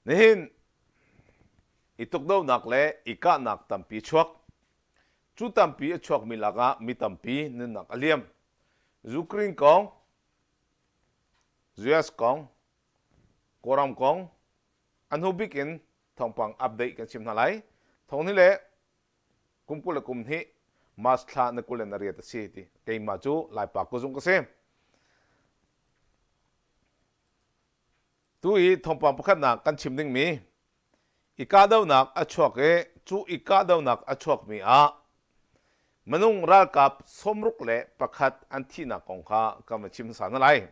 Nihin i tukdohnak le i kahnak tampi chuak. Cu tampi a chuakmi lakah mi tampi nunnak a liam. Ukraine kong, US kong, Kawlram kong, a hnu bik in thawngpang update kan chim hna lai. Thawng hi le kum 20 le kum hnih March thla na 28 a si ti. Keimah cu Laipa kuzung ka si. Tu i thawngpang pakhatnak kan chim dingmi i kahdohnak a chuak i cu i kahdohnak a chuakmi ah minung ralkap 61 an thihnak kong kha kan va chim hmasa hna lai.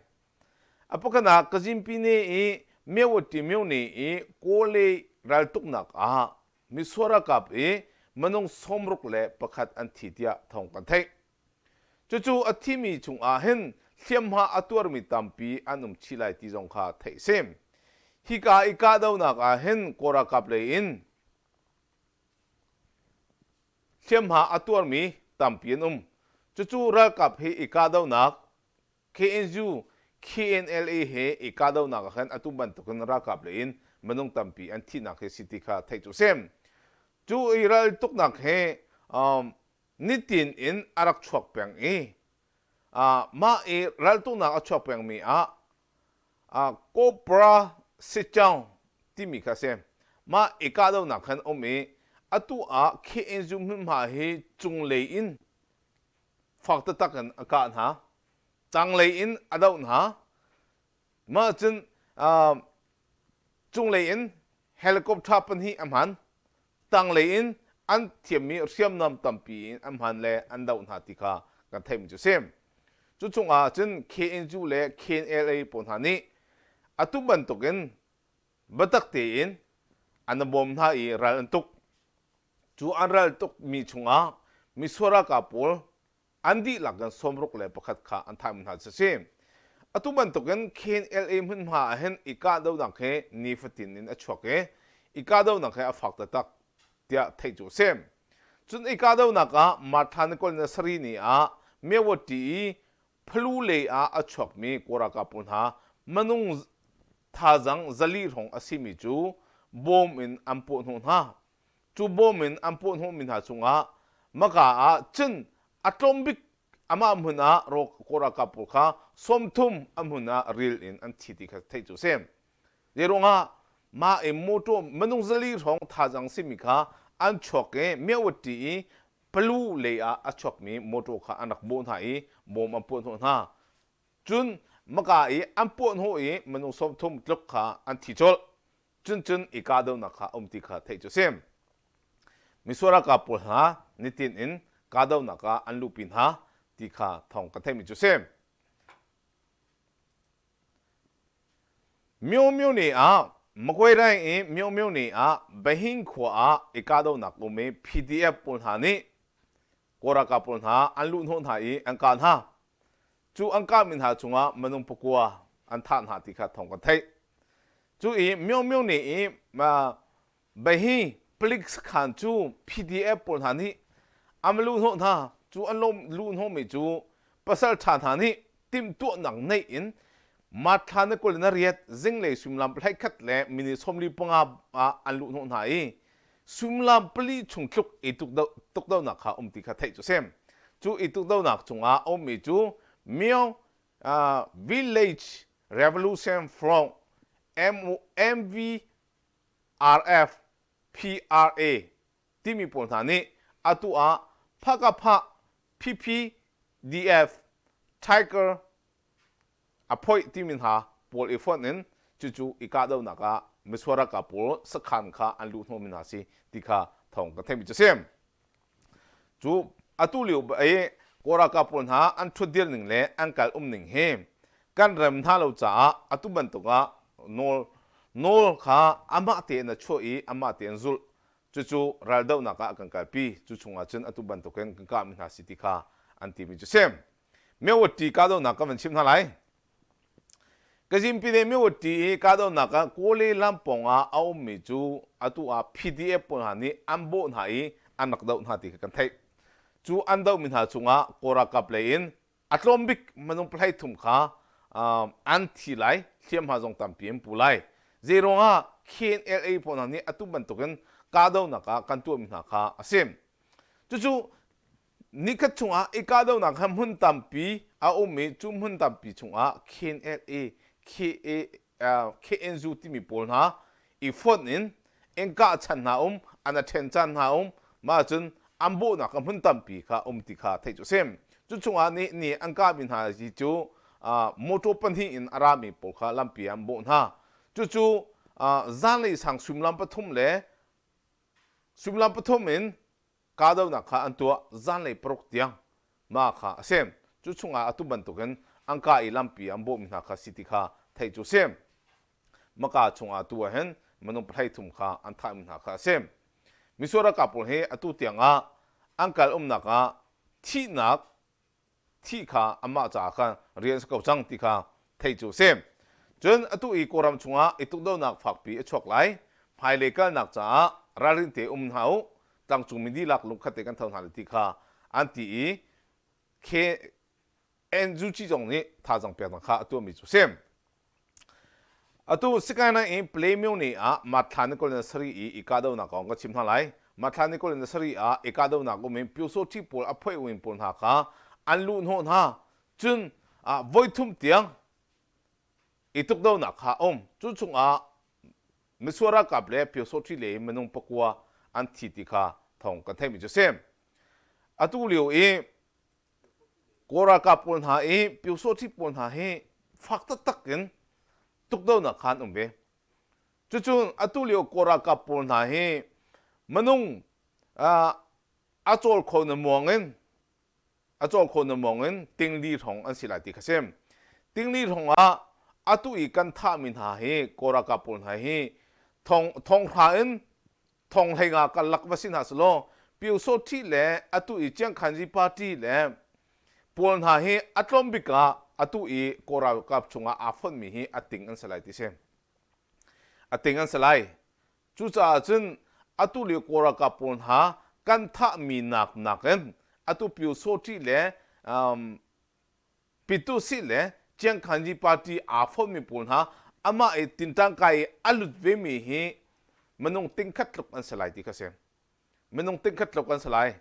A pakhatnak Kazin-pine i Myawaddy myone i Kawle raltuknak ah misual ralkap i minung 61 an thi tiah thawng kan theih. Cucu a thimi chungah hin hliamhma a tuarmi tampi an um chih lai ti zong kha theih a si. Hika i kahdohnak ah hin Kawl ralkap lei in hliamhma a tuarmi tampi an um. Cucu ralkap hi i kahdohnak KNU, KNLA he i kahdohnak ah khan atu bantukin ralkap lei in minung tampi an thihnak hi si ti kha theih cu a si. Cu i raltuknak hi um, nitin in a rak chuak peng i mah i raltuknak a chuak pengmi ah Cobra Sichaung timi kha a si. Mah i kahdohnak khan um i atu ah KNU hmunhma hi cunglei in fak taktak in a kah hna. Tanglei in a doh hna. Mah cun cunglei in helicopter pahnih a hman. Tanglei in an thiammi hriamnam tampi in an hman le an doh hna ti kha kan theihmi cu a si. Cu chungah cun KNU le KNLA pawl hna nih atu bantukin biatak tein an i bawm hna i ral an tuk. Cu an ral tukmi chungah misual ralkap pawl an dihlak in 61 kha an thahmi hna cu a si. Atu bantukin KNLA hmunhma ah hin i kahdohnak hi nifatin in a chuak i i kahdohnak hi a fak taktak tiah theih cu a si. Cun i kahdohnak ah Martha ni kul ni sarih ni ah Myawaddy i Phalu lei ah a chuakmi Kawl ralkap pawl hna minung thazang zali hrawng a simi cu bawm in an pawhhnawh hna. Cu bawm in an pawhhnawhmi hna cungah maka ah cun a tlawm bik amah hmun ah Kawl ralkap pawl kha 30 a hmun ah ril in an thi ti kha theih cu a si. Zeiruangah mah i motor minung zali hrawng thazang simi kha an chuak i Myawaddy i Palu lei ah a chuakmi motor kha an rak bawh hna i bawm an puahhnawh hna. Cun maka i an puahhnawh i minung 30 tluk kha an thi colh. Cun cun i kahdohnak kha a um ti kha theih cu a si. Misual ralkap pawl hna nitin in kahdohnak ah an luhpi hna ti kha thawng kan theihmi cu a si. Myo Myo ne ah Magway Raing i Myo Myo ne ah Bahing khua ah i kahdohnak um i PDF pawl hna nih Kawl ralkap pawl hna an luhhnawh hna i an kah hna. Cu an kahmi hna chungah minung pakua an thah hna ti kha thawng kan theih. Cu i Myo Myo ne i Bahi palik sakhan cu PDF pawl hna nih an va luhhnawh hna. Cu an luhhnawhmi cu pasal ṭha hna nih timhtuahnak neih in March thla ni 28 zinglei suimilam 11 le minute 45 ah an luhhnawh hna i suimilam pali chung tluk i tukdohnak kha um ti kha theih cu a si. Cu i tukdohnak cungah a ummi cu Myo Village Revolution Front MV RF, PRA timi pawl hna nih atu ah Phakapha, PPDF, Tiger a phoih timi hna pawl i fonh in cucu i kahdohnak ah misual ralkap pawl sakhan kha an luhhnawhmi hna si ti kha thawng kan theihmi cu a si. Cu atu lio i Kawl ralkap pawl hna an ṭhutdir ning le an kal um ning hi kan rem hna lo caah atu bantuk ah nawl nawl kha amah tein a chuah i amah tein zulh cucu raldohnak ah kan kalpi cu chungah cun atu bantukin kan kahmi hna si ti kha an timi cu si. Mewatti kahdohnak kan van chim hna lai. Kazin pine Mewatti i kahdohnak ah Kawle lampawng ah a ummi cu atu ah PDF pawl hna nih an bawh hna i an rak doh hna ti kha kan theih. Cu an dohmi hna chungah Kawl ralkap lei in a tlawm bik minung pahleithum kha an thi lai, hliamhma zong tampi an pu lai. Zei ruangah KNLA pawl hna nih atu bantukin kahdohnak ah kan tuahmi hna kha a si. Cucu nikhat chungah i kahdohnak kha hmun tampi a um i cu hmun tampi chungah KNLA, KA, KNU timi pawl hna i fonh in in kah chan hna um, an a ṭhen caan hna um, mah cun an bawhnak a hmun tampi kha um ti kha theih cu a si. Cu chungah nih ni an kahmi hna hi cu motor pahnih in a rami pawl kha lampi ah an bawh hna. Cucu zanlei sang suimilam pathum le suimilam pathum in kahdohnak kha an tuah zanlei paruk tiang mah kha a si. Cu chungah atu bantukin an kah i lampi an bawhmi hna kha si ti kha theih cu a si. Maka chungah tu ah hin minung pahlei thum kha an thahmi hna kha a si. Misual ralkap pawl hi atu tiangah an kal umnak ah thihnak thih kha anmah caah khan rian a si ko cang ti kha theih cu a si. Cun atu i Kawlram chungah i tukdohnak fakpi a chuak lai. Hmailei kalnak caah ralrin te um hna u, tlangcungmi dihlak lungkhat te kan tho hna lai ti kha an ti i KNUG zong nih thazaang peknak kha a tuahmi cu a si. Atu Sikaina i Plemyone ah Matthla ni 27 i i kahdohnak kong ka chim hna lai. Matthla ni 27 ah i kahdohnak um in Pyosawṭhi pawl a phoih pawl hna kha an luhhnawh hna. Cun voithum tiang i tukdohnak kha a um. Cu chungah misual ralkap le Pyosawṭhi lei in minung pakua an thi ti kha thawng kan theihmi cu a si. Atu lio i Kawl ralkap pawl hna i Pyusawṭhi pawl hna hi fak taktak in tukdohnak kha an um ve. Cucu atu lio Kawl ralkap pawl hna hi minung a cawl kho na muang in a cawl kho na muang in tingli hrawng an si lai ti kha si. Tingli hrawng ah atu i kan thahmi hna hi Kawl ralkap pawl hna hi thong thonghra in thong hleinga karlak va si hna selaw Pyusawṭhi le atu i Ciangkhanzi party le pawl hna hi a tlawm bik ah atu i Kawl ralkap chungah aa fonhmi hi a ting an si lai ti si. A ting an si lai. Cucaah cun atu lio Kawl ralkap pawl hna kan thahmi nak nakin atu Pyusawṭhi le um, Pitusi le Ciangkhanji party aa fonhmi pawl hna amah i tinṭangkai i a lut vemi hi minung tingkhat tluk an si lai ti kha si. Minung tingkhat tluk an si lai.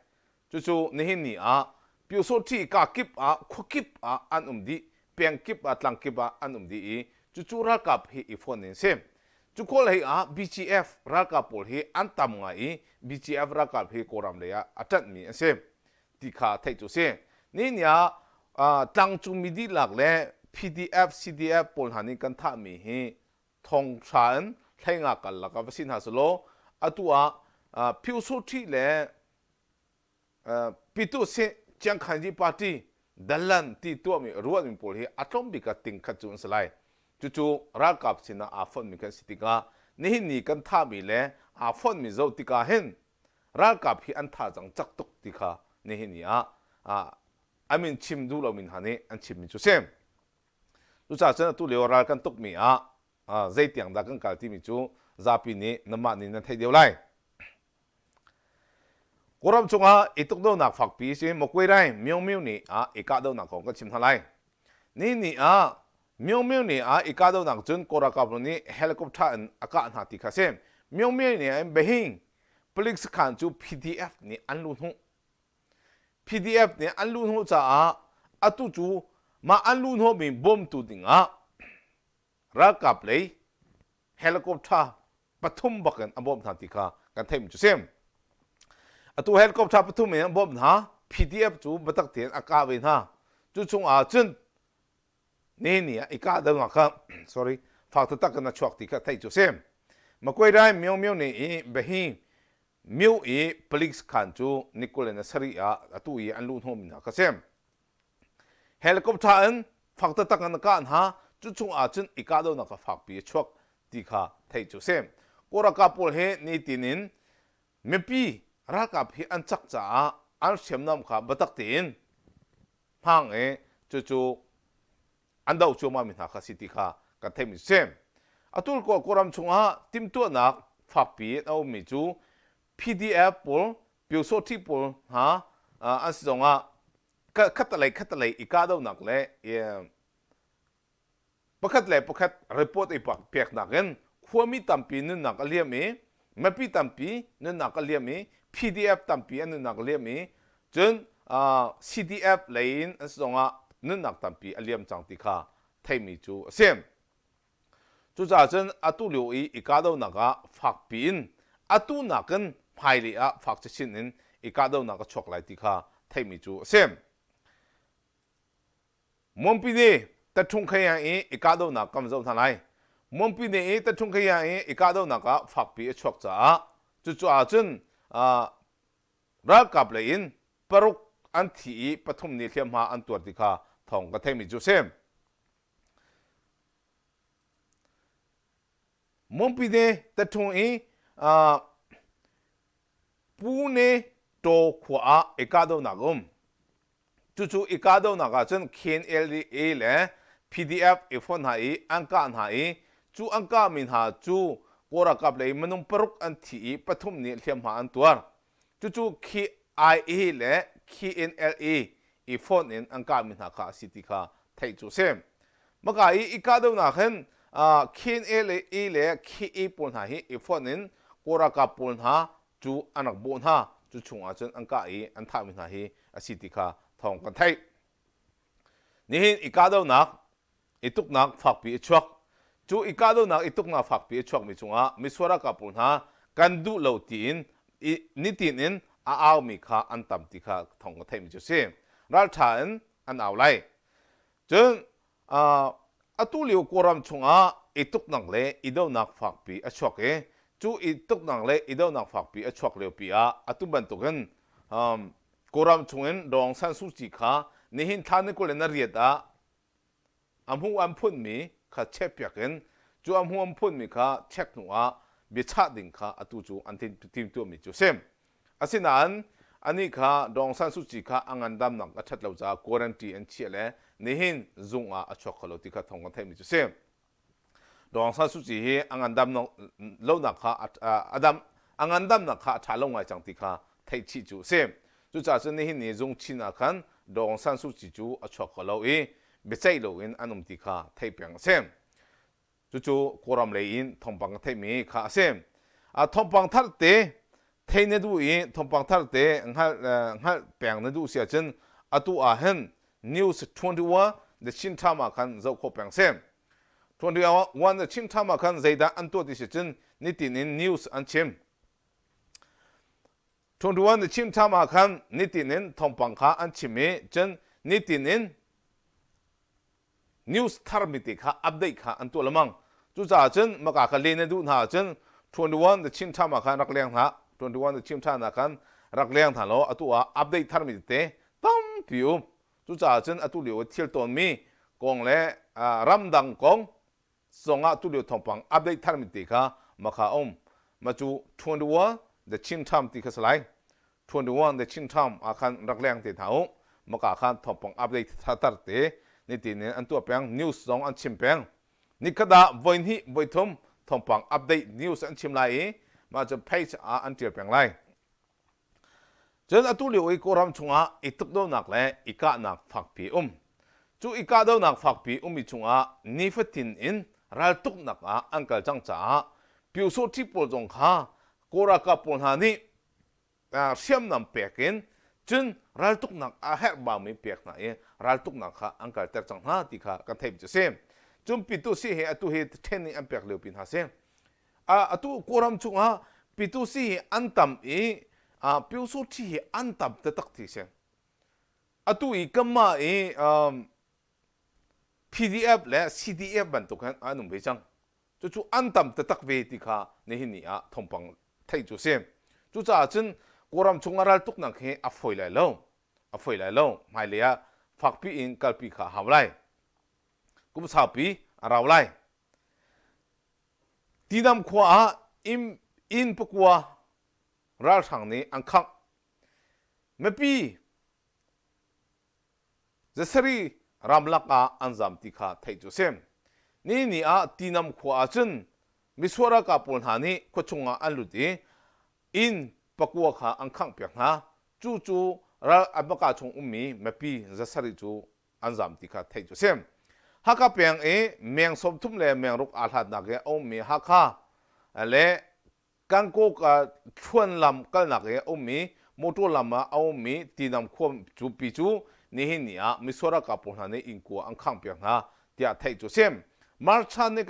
Cucu nihin ni ah Pyusawṭhi ka kip ah khuakip ah an um dih, peng kip ah tlang kip ah an um dih i cucu ralkap hi i fonh in si. Cu kawl hlei ah BGF ralkap pawl hi an tam ngai i BGF ralkap hi Kawlram lei ah a ṭanhmi an si. ti kha theih cu si. Nihin ah tlangcungmi dihlak le PDF, CDF pawl hna nih kan thahmi hi thong hra in hleinga karlak ah va si hna selaw atu ah Pyusawṭhi le Pituhsih Ciangkhanji party dalan ti tuahmi ruahmi pawl hi a tlawm bik ah ting khat cu an si lai. Cucu ralkap sinah aa fonhmi kan si tikah nihin ni kan thahmi le aa fonhmi zoh tikah hin ralkap hi an thazaang cak tuk ti kha nihin ni ah a min chim duh lomi hna nih an chimmi cu si. Cucaah cun atu lio ral kan tukmi ah zeitiang dah kan kal timi cu zapi nih nanmah nih nan theih deuh lai. Kawlram chungah i tukdohnak fakpi si Makuai Rai Myung Myo ni ah i kahdohnak kong kan chim hna lai. Ni ni ah Myung Myo ni ah i kahdohnak cun Kawl ralkap nih helicopter in a kah hna ti kha si. Myung Myo ni ah Behing palik sakhan cu PDF nih an luhhnawh. PDF nih an luhhnawh caah atu cu mah an luhhnawhmi bawmtu dingah ralkap lei helicopter pathum bak in an bawmh hna ti kha kan theihmi cu si. Atu helicopter pathum in an bawmh hna, PDF cu biatak tein a kah ve hna. Cu chungah cun nihin ni ah i kahdohnak kha sorry fak taktak in a chuak ti kha theih cu si. Makuai Rai Myo Myo nih i Bahi Myo i palik sakhan cu ni 27 ah atu i an luhhnawhmi hna kha si. Helicopter in fak taktak in a kah hna cu chungah cun i kahdohnak kha fakpi a chuak ti kha theih cu si. Kawl ralkap pawl hi nitin in mipi ralkap hi an cak caah an hriamnam kha biatak tein hmang i cucu an doh cuahmahmi hna kha si ti kha kan theihmi si. Atu Kawlram chungah timhtuahnak fakpi in a ummi cu PDF pawl, Pyusawṭhi pawl hna an si zongah khattelei khattelei i kahdohnak le pakhat le pakhat report i peknak in Khuami tampi nunnak a liam i mipi tampi nunnak a liam i PDF tampi an nunnak a liam i cun CDF lei in an si zongah nunnak tampi a liam cang ti kha theimi cu a si. Cucaah cun atu lio i i kahdohnak ah fakpi in atu nakin hmailei ah fak chinchin in i kahdohnak a chuak lai ti kha theihmi cu a si. Muampine Taṭhung Khayang i i kahdohnak kan zoh hna lai. Muampine i Taṭhung Khayang i i kahdohnak ah fakpi a chuak caah cucaah cun ralkap lei in paruk an thi i pathum nih hliamhma an tuar ti kha thawng ka theihmi cu a si. Muampine Taṭhung i Pune Taw khua ah i kahdohnak a um. Cucu i kahdohnak ahcun KNLA le PDF i fonh hna i an kah hna i cu an kahmi hna cu Kawl ralkap lei minung paruk an thi i pathum nih hliamhma an tuar. Cucu KIA le KNLA i fonh in an kahmi hna kha a si ti kha theih cu a si. Maka i i kahdohnak hin KNLA le KA pawl hna hi i fonh in Kawl ralkap pawl hna cu an rak bawh hna cu chungah cun an kah i an thahmi hna hi a si ti kha thawng kan theih. Nihin i kahdohnak i tuknak fakpi a chuak. Cu i kahdohnak i tuknak fakpi a chuakmi chungah misual ralkap pawl hna kan duh lo tiin nitin in a aumi kha an tam ti kha thawng ka theihmi cu a si. Ralṭha in an au lai. Cun atu lio Kawlram chungah i tuknak le i dohnak fakpi a chuak i cu i tuknak le i dohnak fakpi a chuak liopi ah atu bantukin Kawlram chungin Daw San Suu Kyi kha nihin thla ni 28 ah a hmuh an phunmi kha checkpiak in cu a hmuh an phunmi kha check hnu ah biachah ding kha atu cu an timhtuahmi cu a si. Asinain anih kha Daw San Suu Kyi kha a ngandamnak a ṭhat lo caah quarantine an chiah le nihin zung ah a chuak kho lo ti kha thawng kan theihmi cu a si. Daw San Suu Kyi hi a ngandam lonak kha a dam a ngandamnak kha a ṭha lo ngai cang ti kha theih chih cu a si. Cucaah cun nihin ni zung chin ah khan Daw San Suu Kyi cu a chuak kho lo i biaceih loin an um ti kha theih peng a si. Cucu Kawlram lei in thawngpang ka theihmi kha a si. Thawngpang thar te thei na duh i thawngpang thar te hngalh peng na duh si ahcun atu ah hin News 21 The Chin Time ah khan zoh khawh peng si. 21 The Chin Time ah khan zeidah an tuah ti si cun nitin in news an chim. 21 The Chin Time ah khan nitin in thawngpang kha an chim i cun nitin in news tharmi te kha update kha an tuah lengmang. Cucaah cun maka kha len na duh hna ahcun 21 The Chin Time ah khan rak leng hna. 21 The Chin Time ah khan rak leng hna law atu ah update tharmi tete tampi um. Cucaah cun atu lio thil tawnmi kong le ramdang kong zongah tulio thawngpang update tharmi te kha makha um. Ma cu 21 The Chin Time ti kha si lai. 21 The Chin Time ah khan rak leng te hna u. Maka khan thawngpang update thatar te nitin in an tuah peng news zong an chim peng. Nikhat ah voihnih voithum thawngpang update news an chim lai i mah cu page ah an tial peng lai. Cun atu lio i Kawlram chungah i tukdohnak le i kahnak fakpi um. Cu i kahdohnak fakpi ummi chungah nifatin in raltuknak ah an kal cang caah Pyusawhti pawl zong kha Kawl ralkap pawl hna nih hriamnam pek in cun raltuknak a herhbaumi pek hna i raltuknak kha an kalter cang hna ti kha kan theih cu a si. Cun Pitusi hi atu hi training an pek liopi hna si. Atu Kawlram chungah Pitusi hi an tam i Pyusawhti hi an tam taktak ti si. Atu i kanmah i PDF le CDF bantuk hin an um ve cang. Cucu an tam taktak ve ti kha nihin ni ah thawngpang theih cu si. Cucaah cun Kawlram chungah raltuknak hi a fawi lai lo. A fawi lai lo. Hmailei ah fakpi in kalpi kha a hau lai. Kum saupi a rau lai. Tinam khua ah inn pakua ralhrang nih an khangh. Mipi Zasari ramlak ah an zam ti kha theih cu a si. Ni ni ah Tinam khua ah cun misual ralkap pawl hna nih khuachung ah an lut i inn pakua kha an khanghpiak hna. Cu cu ral an paka chung ummi mipi zasari cu an zam ti kha theih cu a si. Hakha peng i meng 30 le meng ruk aa hlatnak i a ummi Hakha. le Gangaw thluan lam kalnak i a ummi motor lam ah a ummi Tinam khua cu pi cu nihin ni ah misual ralkap pawl hna nih inn kua an khanghpiak hna tiah theih cu a si. March thla ni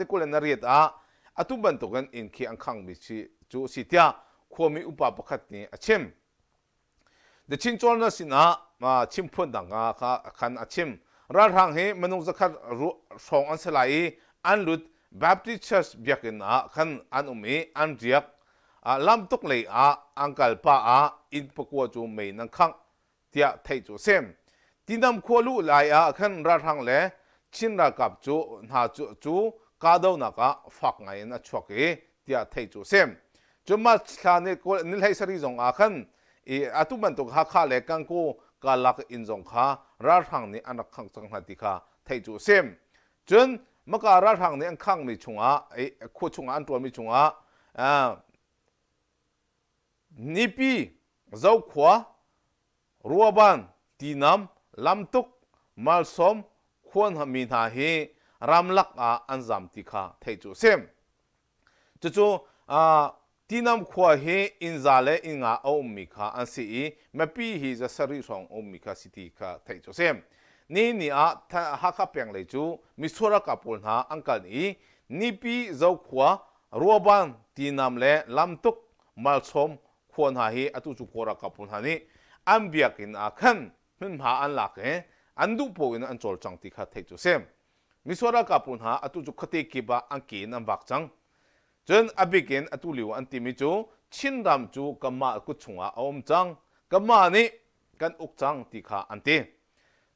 28 ah atu bantukin inn khi an khanghmi cu a si tiah khuami upa pakhat nih a chim. The Chin Journal sinah chimphuan dang ah khan a chim. Ralhrang hi minung zakhat hrawng an si lai i an lut Baptist Church biakinn ah khan an um i an riak. Lamtuk lei ah an kal pah ah inn pakua cu mei in an khangh tiah theih cu a si. Tinam khua luh lai ah khan ralhrang le Chin ralkap cu hna cu kahdohnak ah fak ngai in a chuak i tiah theih cu a si. Cun March thla ni ni hlei sarih zong ah khan i atu bantuk Hakha le Gangaw karlak inn zong kha ralhrang nih an rak khangh cang hna ti kha theih cu a si. Cun maka ralhrang nih an khanghmi chungah khua chungah an ṭuanmi chungah Nipi, Zokhua, Ruaban, Tinam, Lamtuk, Malsawm khua mi hna hi ramlak ah an zam ti kha theih cu a si. Cucu Tinam khua hi innza le innga a ummi kha an si i mipi hi za sarih hrawng a ummi kha si ti kha theih cu a si. Nihin ni ah Hakha peng lei cu misual ralkap pawl hna an kal i Nipi, Zokhua, Ruaban, Tinam le Lamtuk, Malsawm khua hna hi atu cu Kawl ralkap pawl hna nih an biakinn ah khan hmunhma an lak i an duh paoh in an cawlcang ti kha theih cu a si. Misual ralkap pawl hna atu cu khuate kip ah an ke in an vak cang. Cun a bik in atu lio an timi cu Chinram cu kanmah kut chungah a um cang, kanmah nih kan uk cang ti kha an ti.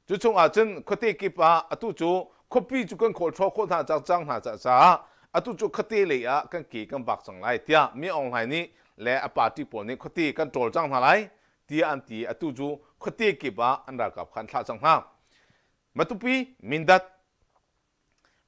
Cu chungah cun khuate kip ah atu cu khuapi cu kan kawlhraw khawh hna cang cang hna caah atu cu khuate lei ah kan ke kan vak cang lai tiah Mi Aung Hlaing nih le a party pawl nih khuate kan ṭawl cang hna lai tiah an ti i atu cu khuate kip ah an ralkap kha an thlah cang hna. Matupi, Mindat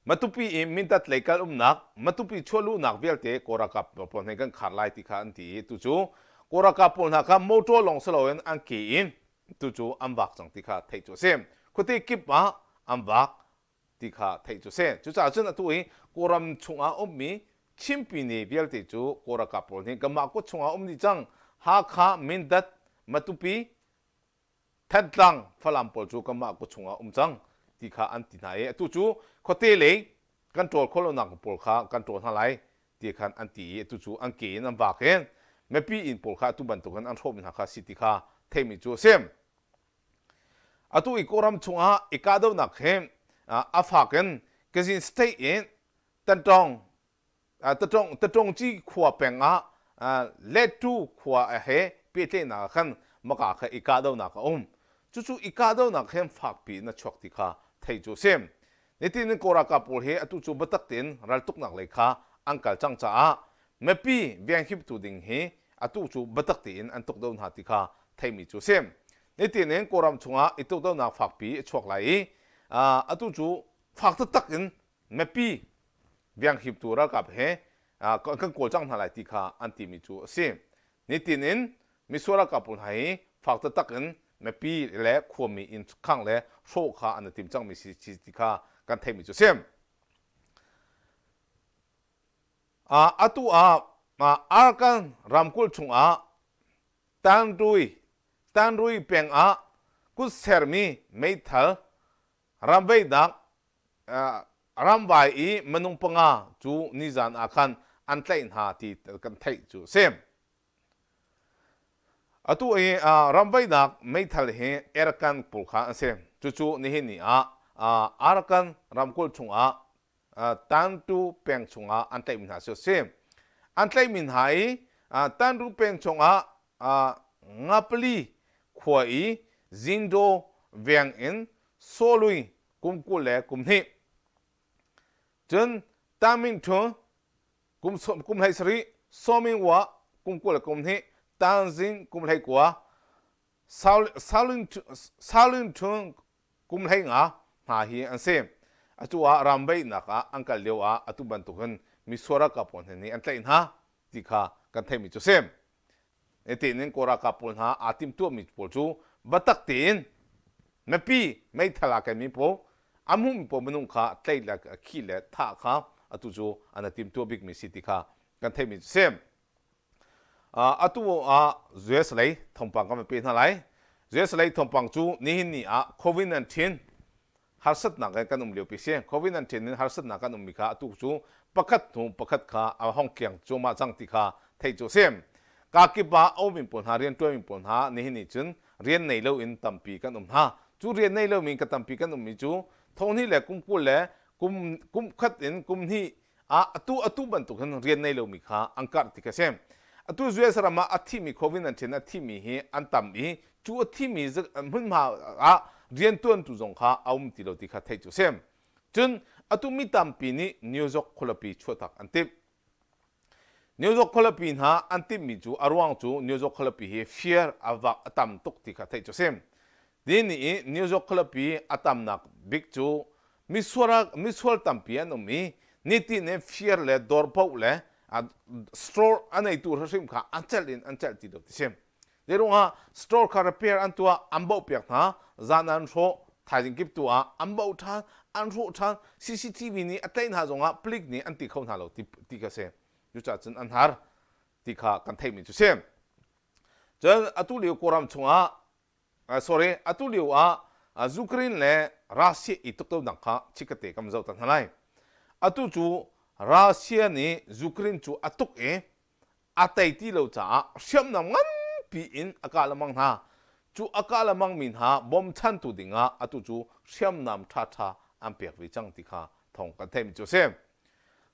Matupi i Mindat lei kal umnak, Matupi chuahluhnak vialte Kawl ralkap pawl nih kan khar lai ti kha an ti i tucu Kawl ralkap pawl hna kha motor lawng si loin an ke in tucu an vak cang ti kha theih cu a si. Khuate kip ah an vak ti kha theih cu a si. Cucaah cun atu i Kawlram chungah ummi Chinpi ni vialte cu Kawl ralkap pawl nih kanmah kut chungah um dih cang. Hakha, Mindat, Matupi, Thantlang Falam pawl cu kanmah kut chungah um cang ti kha an ti hna i atu cu khuate lei kan ṭawl khawh lonak pawl kha kan ṭawl hna lai ti khan an ti i atu cu an ke in an vak i mipi inn pawl kha atu bantukin an hrawhmi hna kha si ti kha theihmi cu a si. Atu i Kawlram chungah i kahdohnak hi a fak in Kazin State in Tantawng Tatongci khua peng ah Lettu khua he pehtlaihnak ah khan maka kha i kahdohnak a um. Cucu i kahdohnak hin fakpi in a chuak ti kha theih cu a si. Nitin in Kawl ralkap pawl hi atu cu biatak tein raltuknak lei kha an kal cang caah mipi venghimtu ding hi atu cu biatak tein an tukdoh hna ti kha theihmi cu a si. Nitin in Kawlram chungah i tukdohnak fakpi a chuak lai i atu cu fak taktak in mipi Bianghiptu ralkap he kan kawl cang hna lai ti kha an timi cu a si. Nitin in misual ralkap pawl hna hi fak taktak in mipi le khuami inn khangh le hrawh kha an i tim cangmi si ti kha kan theihmi cu a si. Atu ah Arakan ramkulh chungah Tanrui Tanrui peng ah kut sermi meithal ramveihnak ramvai i minung panga cu nizan ah khan an tlaih hna ti kan theih cu a si. Atu i ramvaihnak meithal hi Arakan pawl kha an si. Cucu nihin ni ah Arakan ramkulh chungah Tantu peng chungah an tlaihmi hna cu a si. An tlaihmi hna i Tanru peng chungah Ngapali khua i Zindo veng in Sawlui kum 20 le kum hnih. Cun Taming Htun kum kum 17, Sawming Wa kum 20 le kum hnih, Tanzing kum 19, Saulin Htun kum 15 hna hi an si. Atu ah ramveihnak ah an kal lio ah atu bantukin misual ralkap pawl hna nih an tlaih hna ti kha kan theihmi cu a si. Nitin in Kawl ralkap pawl hna aa timhtuahmi pawl cu biatak tein mipi meithal aa kenmi pawl a hmuhmi pawl minung kha tlaih le khih le thah kha atu cu an i timtuah bikmi si ti kha kan theihmi cu si. Atu ah US lei thawngpang kan van pe hna lai. US lei thawngpang cu nihin ni ah COVID-19 harsatnak in kan um liopi si. COVID-19 in harsatnak kan ummi kha atu cu pakhat hnu pakhat kha a hong tliang cuahmah cang ti kha theih cu a si. Kakip ah a ummi pawl hna rianṭuanmi pawl hna nihin ni cun rian nei loin tampi kan um hna. Cu rian nei lomi ka tampi kan ummi cu thonghnih le kum 20 le kum kum khat in kum hnih ah atu atu bantuk hin rian nei lomi kha an karh ti kha si. Atu US ram ah a thimi COVID-19 a thimi hi an tam i cu a thimi hmunhma ah riantuantu zong kha a um ti lo ti kha theih cu si. Cun atu mi tampi nih New York khualipi chuahtak an timh. New York khualipi hna an timhmi cu a ruang cu New York khualipi hi fir a vak a tam tuk ti kha theih cu si. Ni i New York khualipi a tamnak bik cu misual, misual tampi an um i nitin in fir le dawr paoh le store a neitu hrim kha an celh in an celh ti lo ti si. Zeiruangah store kha repair an tuah, an boh piak hna, zan an hrawh, thaizing kip tu ah an boh ṭhan, an hrawh ṭhan, CCTV nih a tlaih hna zongah palik nih an ti kho hna lo ti, ti kha si. Cucaah cun an har ti kha kan theihmi cu si. Cun atu lio Kawlram chungah sorry, atu lio ah Ukraine le Russia i tukdonak kha chikkate kan zoh ta hna lai. Atu cu Russia nih Ukraine cu a tuk i a tei ti lo caah hriamnam nganpi in a kah lengmang hna. Cu a kah lengmangmi hna bawmchantu dingah atu cu hriamnam ṭhaṭha an pek ve cang ti kha thawng kan theihmi cu a si.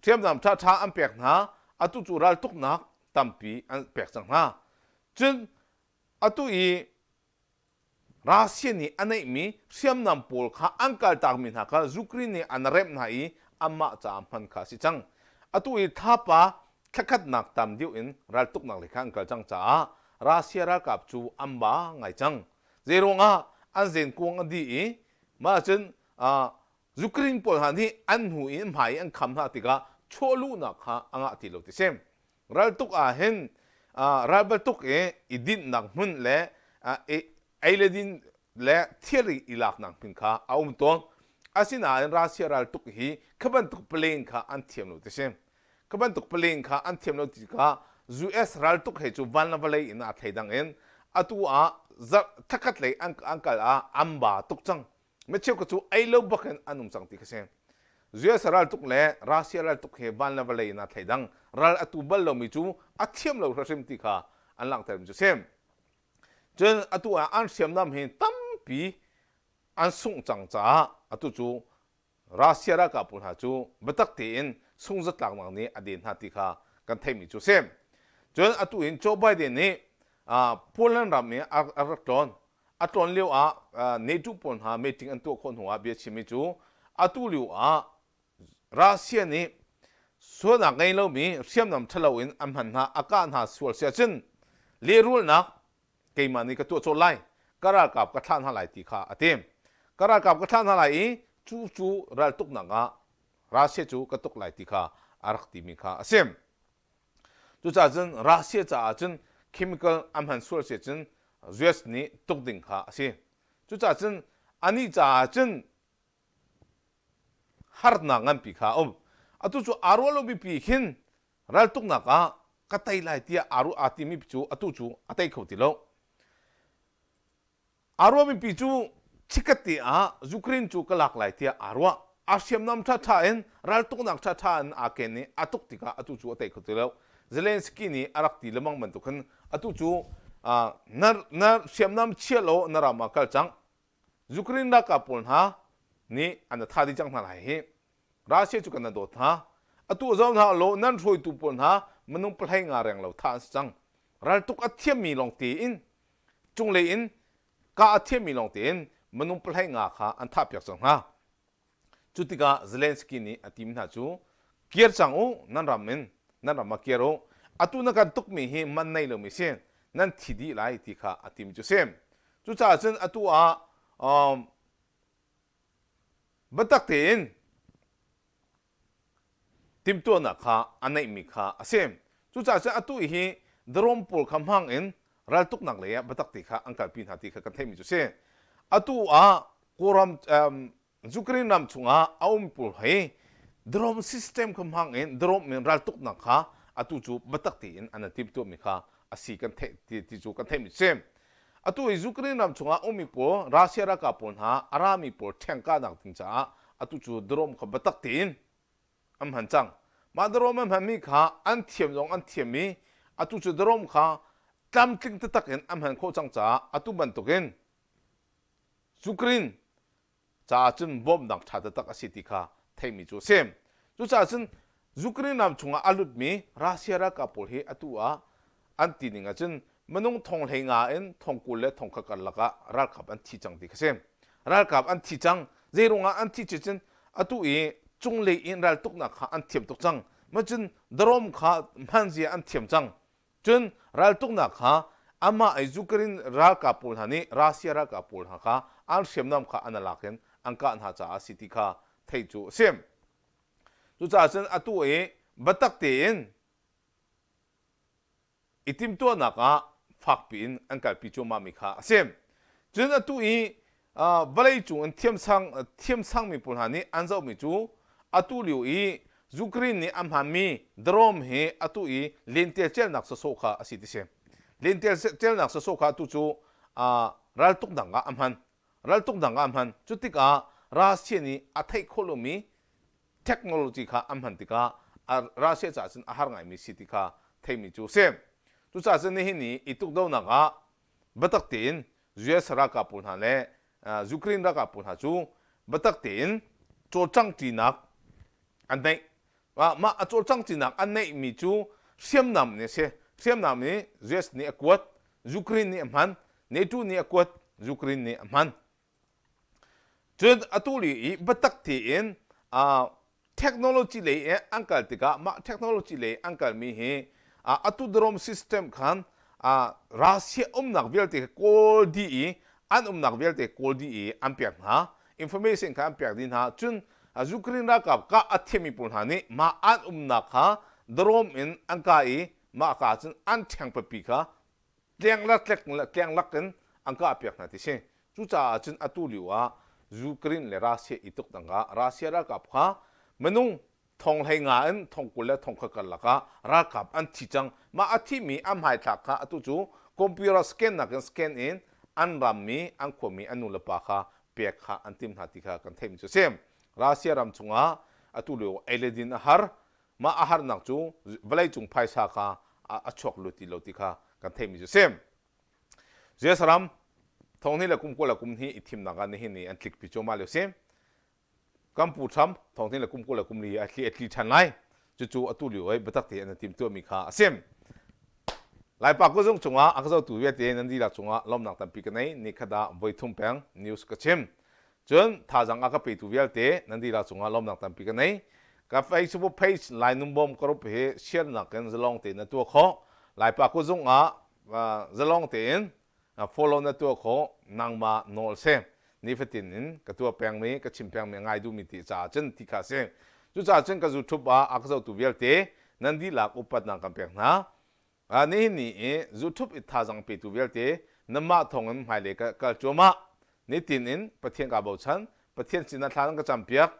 Hriamnam ṭhaṭha an pek hna, atu cu raltuknak tampi an pek cang hna. Cun atu i Russia nih a neihmi hriamnam pawl kha an kaltakmi hna kha Ukraine nih an remh hna i anmah caah hman kha a si cang. Atu i thlapa thlakhatnak tam deuh in raltuknak lei kha an kal cang caah Russia ralkap cu an ba ngai cang. Zeiruangah an zenkuang a dih i mah cun Ukraine pawl hna nih an hnu in hmai i an kham hna tikah chawhluhnak kha a ngah ti lo ti si. Raltuk ah hin ral bantuk i i dinhnak hmun le ei le din le thilri i laknak hmun kha a um tawn. Asinain Russia raltuk hi kha bantuk plane kha an thiam lo ti si. Kha bantuk plane kha an thiam lo ti tikah US raltuk he cu van le vawlei in aa thleidang in atu ah zarh thlakhat lei an kal ah an ba tuk cang. Micheu ka cu ei lo bak in an um cang ti kha si. US raltuk le Russia raltuk hi van le vawlei in aa thleidang. Ral a tu bal lomi cu a thiam lo hrimhrim ti kha an langhter mi cu si. Cun atu ah an hriamnam hi tampi an sungh cang caah atu cu Russia ralkap pawl hna cu biatak tein sungzatlaknak nih a den hna ti kha kan theihmi cu a si. Cun atu in Joe Biden nih Poland ram i a rak tlawn. A tlawn lio ah NATO pawl hna meeting an tuah khawh hnu ah bia chimmi cu atu lio ah Russia nih sualnak ngei lomi hriamnam ṭhalo in an hman hna, a kah hna sual si ahcun lehrulnak keimah nih ka tuah colh lai, ka ralkap ka thlah hna lai ti kha a ti. Ka ralkap ka thlah hna lai i cu cu raltuknak ah Russia cu ka tuk lai ti kha a rak timi kha a si. Cucaah cun Russia caah cun chemical an hman sual si cun US nih tuk ding kha a si. Cucaah cun anih caah cun harnak nganpi kha a um. Atu cu aa ruah lomi pi khin raltuknak ah ka tei lai tiah aa ruah aa timi cu atu cu a tei kho ti lo. Aa ruahmi pi cu chikkhat te ah Ukraine cu ka lak lai tiah aa ruah. A hriamnam ṭhaṭha in raltuknak ṭhaṭha in aa ken i a tuk tikah atu cu a tei kho ti lo. Zelensky nih a rak ti lengmang bantuk khin atu cu na, na hriamnam chia law na ram ah kal cang. Ukraine ralkap pawl hna nih an tha dih cang hna lai hi. Russia cu kan na dawt hna. Atu zoh hna law nan hruaitu pawl hna minung pahlei nga reng lo thah an si cang. Raltuk a thiammi lawng tein cunglei in kah a thiammi lawng tein minung pahlei nga kha an thahpiak cang hna. Cu tikah Zelensky nih a tim hna cu kir cang u nan ram in nan ram ah kir u atu na kan tukmi hi man nei lomi si nan thi dih lai ti kha a tim cu si. Cucaah cun atu ah um, biatak tein timhtuahnak kha a neihmi kha a si. Cucaah cun atu hi drone pawl kha hmang in raltuknak lei ah biatak te kha an kalpi hna ti kha kan theihmi cu si. Atu ah Kawlram um, Ukraine ram chungah a um pawl hi Drone system kha hmang in drone in raltuknak kha atu cu biatak tein an timhtuahmi kha a si kan theih ti, ti cu kan theihmi si. Atu i Ukraine ram chungah ummi pawl Russia ralkap pawl hna a rami pawl ṭhengkahnak ding caah atu cu drone kha biatak tein an hman cang. Mah drone an hmanmi kha an thiam zong an thiam i atu cu drone kha tlamtling taktak in an hman khawh cang caah atu bantukin Ukraine caah cun bawmhnak ṭha taktak a si ti kha theihmi cu a si. Cucaah cun Ukraine ram chungah a lutmi Russia ralkap pawl hi atu ah an ti ning ahcun minung thong 15 in thong 20 le thong khat karlak ah ralkap an thi cang ti kha si. Ralkap an thi cang. Zeiruangah an thi cun atu i cunglei in raltuknak kha an thiam tuk cang. Macun drone kha hmanzia an thiam cang. Cun raltuknak kha amah i Ukraine ralkap pawl hna nih Russia ralkap pawl hna kha an hriamnam kha an lak in an kah hna caah a si ti kha theih cu a si. Cucaah cun atu i biatak tein i timhtuahnak ah fakpi in an kalpi cuahmahmi kha a si. Cun atu i vawleicung in thiamsang thiamsangmi pawl hna nih an zohmi cu atu lio i Ukraine nih a hmanmi drone hi atu i lentelcelnak sawsawh kha a si ti si. Lentelcelnak sawsawh kha atu cu raltuknak ah a hman. Raltuknak ah a hman. Cu tikah Russia nih a theih khawh lomi technology kha an hman tikah Russia caah cun a har ngaimi si ti kha theihmi cu a si. Cucaah cun nihin ni i tukdohnak ah biatak tein US ralkap pawl hna le Ukraine ralkap pawl hna cu biatak tein cawlcangṭinak an neih. Mah a cawlcangṭinak an neihmi cu hriamnam nih a si. Hriamnam nih US nih a kuat, Ukraine nih a hman, NATO nih a kuat, Ukraine nih a hman. Cun atu li i biatak tein technology lei i an kal tikah mah technology lei an kalmi hi atu drone system khan Russia umnak vialte kha kawl dih i an umnak vialte kawl dih i an pek hna information kha an pek dih hna cun Ukraine ralkap kah a thiammi pawl hna nih mah an umnak kha drone in an kah i mah ka cun an ṭheng pipi kha tleng lak in an kah piak hna ti si. Cucaah cun atu lio ah Ukraine le Russia i tuk dang ah Russia ralkap kha minung thong 15 in thong 20 le thong khat karlak ah ralkap an thi cang. Mah a thimi an hmaithlak kha atu cu computer scan nakin scan in an rammi, an khuami, an nulepa kha pek kha an tim hna ti kha kan theihmi cu a si. Russia ram chungah atu lio ei le din a har. Mah a harnak cu vawleicung phaisa kha a chuak lut ti lo ti kha kan theihmi cu a si. US ram thonghnih le kum 20 le kum hnih i thimnak ah nihin ni an tlikpi cuahmah lio si. Kan pu Trump thonghnih le kum 20 le kum li a tli a tli ṭhan lai. Cucu atu lio i biatak tein an timhtuahmi kha a si. Laipa kuzung cungah a ka zohtu vialte nan dihlak cungah lawmnak tampi ka nei. Nikhat ah voi thum peng news ka chim. Cun thazaang a ka petu vialte nan dihlak cungah lawmnak tampi ka nei. Ka Facebook page Lai Nun Bawm group hi share nak in zalong tein na tuah khawh. Laipa kuzung ah zalong tein follow na tuah khawh. Nangmah nawl si. Nifatin in ka tuah pengmi, ka chim pengmi a ngai duhmi ti caah cun ti kha si. Cucaah cun ka YouTube ah a ka zohtu vialte nan dihlak upatnak kan pek hna. Nihin ni i YouTube i thazaang petu vialte nanmah thawngin hmailei ka kal cuahmah. Nitin in Pathian kaa bochan. Pathian sinah thla nan ka campiak.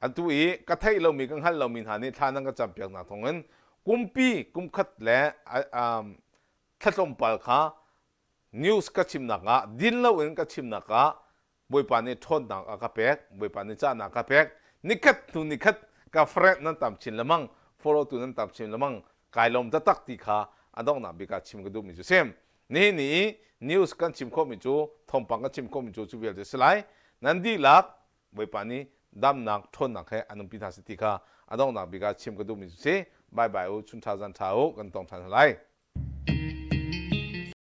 Atu i ka theih lomi, ka hngalh lomi hna nih thla nan ka campiaknak thawngin kumpi kumkhat le thla tlawmpal kha news ka chimnak ah din loin ka chimnak ah Bawipa nih ṭhawnnak a ka pek, Bawipa nih cahnak a ka pek. Nikhat hnu nikhat ka friend nan tam chin lengmang, follow tu nan tam chin lengmang, kai lawm taktak ti kha a donghnak bik ah chim ka duhmi cu si. Nihin ni i news kan chim khawhmi cu, thawngpang kan chim khawhmi cu cu vialte si lai. Nan dihlak Bawipa nih damnak, ṭhawnnak he an umpi hna seh ti kha a donghnak bik ah chim ka duhmi cu si. Bye bye u, chun ṭha zan ṭha u, kan tong ṭhan hna lai.